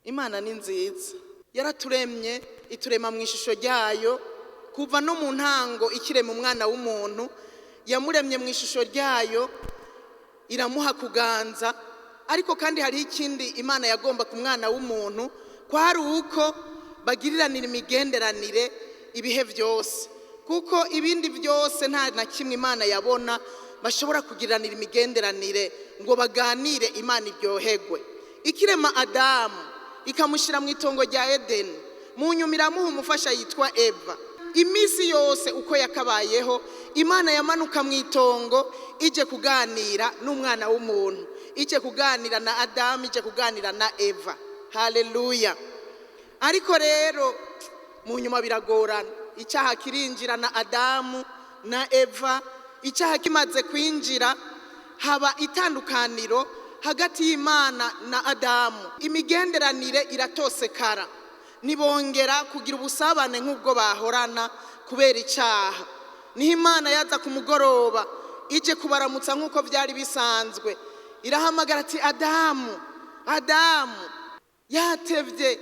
Imana ni nziza, yaraturemye, iturema mu ishusho ryayo. Kuva no mu ntango ikirema umwana w'umuntu, yamuremye mu ishusho ryayo, iramuha kuganza. Ariko kandi hariho ikindi Imana yagomba ku mwana w'umuntu, kwari uko bagiriranira imigenderanire ibihe byose, kuko ibindi byose nta na kimwe Imana yabona bashobora kugiranira imigenderanire ngo baganire Imana iryoherwe. Ikirema Adamu ikamushyira mu itongo rya Edeni, mu nyuma iramuha umufasha yitwa Eva. Iminsi yose uko yakabayeho, Imana yamanuka mu itongo ije kuganira n'umwana w'umuntu, ije kuganira na Adamu, ije kuganira na Eva. Haleluya! Ariko rero mu nyuma biragorana, icyaha kirinjira na Adamu na Eva. Icyaha kimaze kwinjira, haba itandukaniro hagati y'Imana na Adamu, imigenderanire iratosekara, ntibongera kugira ubusabane nk'ubwo bahorana kubera icyaha. Niho Imana yaza ku mugoroba ije kubaramutsa nk'uko byari bisanzwe, irahamagara ati: "Adamu, Adamu!" Yatevye,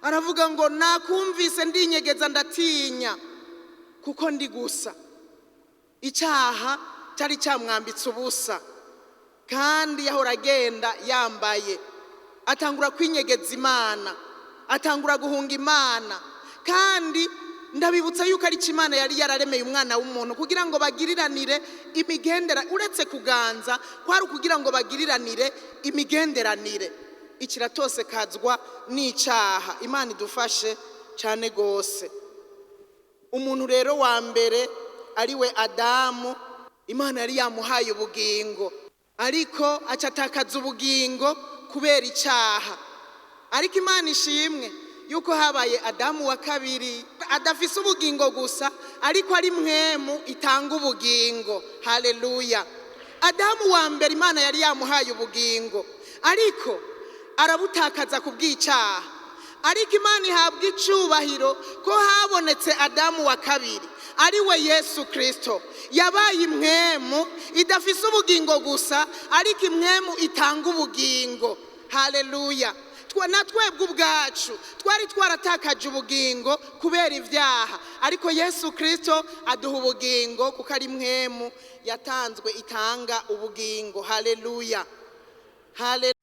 aravuga ngo: "Nakumvise, ndinyegeza, ndatinya kuko ndi gusa." Icyaha cyari cyamwambitse ubusa, kandi yahora agenda yambaye. Atangura kwinyegeza Imana, atangura guhunga Imana. Kandi ndabibutsa yuko ari cyo Imana yari yararemeye umwana w'umuntu, kugira ngo bagiriranire imigendera. Uretse kuganza, kwari ukugira ngo bagiriranire imigenderanire. Ikiratosekazwa n'icyaha. Imana idufashe cyane rwose. Umuntu rero wa mbere, ari we Adamu, Imana yari yamuhaye ubugingo, ariko aca atakaza ubugingo kubera icyaha. Ariko Imana ishimwe yuko habaye Adamu wa kabiri, adafise ubugingo gusa, ariko ari mpwemu itanga ubugingo. Haleluya! Adamu wa mbere, Imana yari yamuhaye ubugingo, ariko arabutakaza ku bw'icyaha. Ariko Imana ihabwa icubahiro ko habonetse Adamu wa kabiri, ari we Yesu Kirisito, yabaye impwemu idafise ubugingo gusa, ariko impwemu itanga ubugingo. Haleluya! Na twebwe ubwacu twari twaratakaje ubugingo kubera ibyaha, ariko Yesu Kirisito aduha ubugingo kuko ari mpwemu yatanzwe itanga ubugingo. Haleluya! Haleluya!